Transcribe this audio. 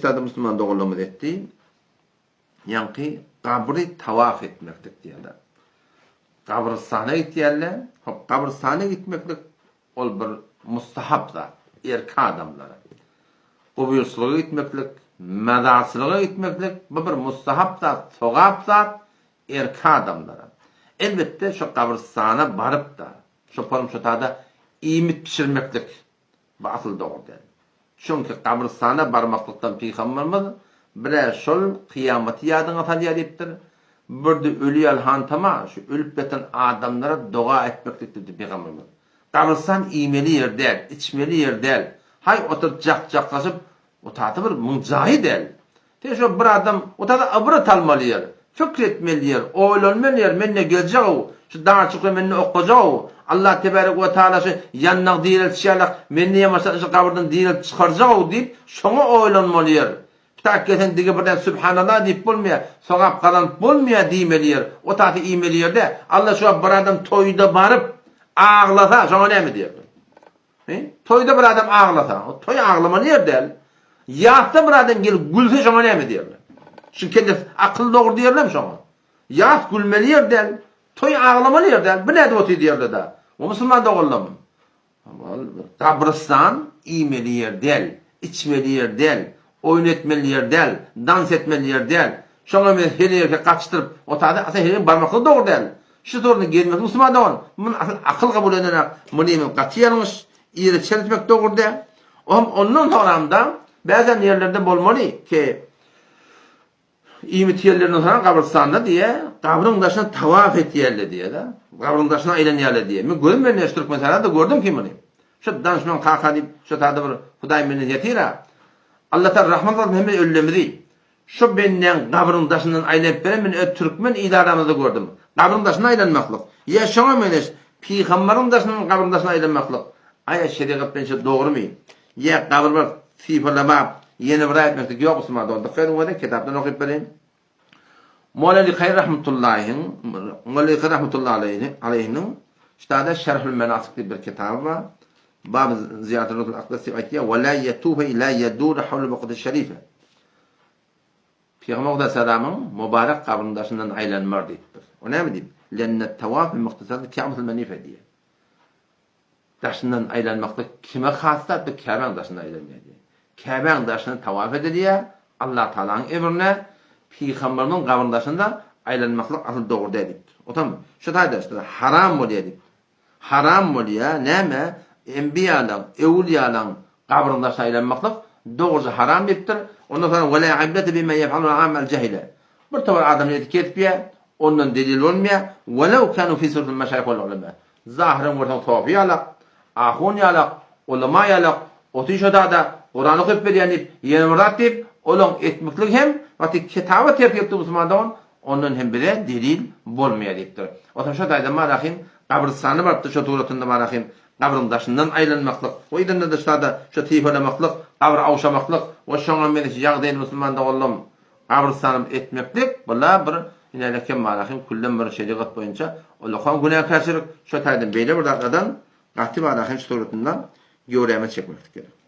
ştada musulman doganlarymyz etdi. Ýaňky gabry tawaf etmeklik diýýärler. Gabrystana gitýärler. Hop, gabrystana gitmeklik ol bir mustahap zat, erkek adamlara. Guburçylyga gitmeklik, mazarçylyga gitmeklik bu bir mustahap zat, sogap zat erkek adamlara. Elbetde şo gabrystana baryp-da, şo şo tada iýmit bişirmeklik Bu asyl dogry däl. Çünki gabrystana barmaklykdan pygamberimiz bir-ä şol kyýamaty ýadyňa salýar diýipdir, bir-de öli ýaly hantama, şu ölüp ýatan adamlara doga etmeklik diýipdir pygamberimiz. Gabrystan iýmeli ýer däl, içmeli ýer däl. Haý oturyp jak-jaklaşyp Otada bir muň jaýy däl. Sen şo bir adam otada ybrat almaly ýer, pikir etmeli ýer, oýlanmaly ýer, men ne geljek-ow, şu dar çukura men ne okajak-ow, Allah tebarek we taala şu ýandag direltişi ýalak, meni ýamaşdan şu gabyrdan direltip çykarjak-ow diýip, şoňa oýlanmaly ýer. Pitak gelseň dige birden Sübhanallah diýip bolmaýar, sogap gazanyp bolmaýar diýmeli ýer, otasy iýmeli ýer däl. Allah şu wagt bir adam toýda baryp, aglasa, şoňa näme diýerler? He? Toýda bir adam aglasa, o toý aglamaly ýer däl. Ýasda bir adam gelip gülse şoňa näme diýerler? Şu kellesi akyl dogry diýerlermi şoňa? Ýas gülmeli ýer däl, toý aglamaly ýer däl. Bu nädip otyr diýerler da. O musulman doganlarym. Gabrystan iýmeli ýer däl, içmeli ýer däl, oýun etmeli ýer däl, dans etmeli ýer däl. Şoňa men heleýerke gaçdyryp, otada asyl heleýiň barmaklygy dogry däl. Şu soruna gelmek musulman dogan, muny asyl akyl kabul edenak, muny men gaty ýalňyş, ýere çeltmek dogry däl. Ohm ondan soňramda bäzän ýerlerde bolmaly ki iýmit ýerlerinden soň gabrystanda diýe, gabryň daşyna tawaf etýärler diýe-de. Gabryň daşyna aýlanýarlar diýe. Men gözüm bilen şu Türkmenistanda gördüm ki muny. Şu danışman kaka diýip, şu tada bir Hudaý menden ýetir-ä. Allah Taala rahmet kylsyn hemme ölülerimizi. Şo bendäň gabryň daşyndan aýlanyp beren men öz türkmen il aramyzda gördüm. Gabryň daşyna aýlanmaklyk. Ýa şoňa meňzeş pygambaryň daşyndan gabryň daşyna aýlanmaklyk. Aýa şerigat bilen şo dogrymy? Ýa gabry baryp sypalamap ýene bir aýtmaklyk ýok musulman dogan dykgat ediň welin kitapdan okyp bereýin. Moleli Kaýy rahmetullahyň Moleli Kaýy rahmetullahi aleýhiniň ştada Şerhül Menasyk diýip bir kitaby bar. Bab Ziýaratul Ruhul Akdas diýip aýtýar, Ve la ýetufe la ýeduru hawle bukaty şerife. Pygamber Aleyhisselamyň mübarek gabrynyň daşyndan aýlanmar diýipdir. O näme diýip? Lenne tawaf muhtasar Ka'batul Menife diýýär. Daşyndan aýlanmakda kime has zat bu Käbäň daşyndan aýlanýar diýýär. Käbäň daşyndan tawaf edilýär, Allah Tagalanyň emrine pygamberimiziň gabrynyň daşynda aýlanmaklyk asyl dogry däl diýipdir. Otam şu taýda haram bolýar diýipdir. Haram bolýa, näme, enbiýalaň, öwülýalaň gabryň daşyna aýlanmaklyk dogruja haram diýipdir. Ondan soňra Wela ibrete bima yef'alul amal jahile. Bir topar adam edip kesipýä, ondan delil bolmaýa, Welew kanu fi suratil meşaýih wal ulema. Zahyran görseň sofy ýalak, ahun ýalak, ulama ýalak, oty şodada Kuran okyp berýän diýip, ýene bir zat diýip, olaň etmikligi hem wagty kitaba ters gelipdir musulman dogan, Ondan hem bize delil bolmaýar diýipdir. Otam şo taýda Malahym gabrystana barypdyr şo suratynda Malahym gabryň daşyndan aýlanmaklyk we yzynda-da şada şo sypalamaklyk, gabry awşamaklyk we şoňa meňzeş ýagdaýyny musulman doganlarym gabrystana etmeklik bula bir inälekem Malahym küllem bir şerigat boýunça ullakan günäkärçilik şo taýdan beýle bir zatlardan gaty Malahym şu suratynda göwräme çekmeklik gerek.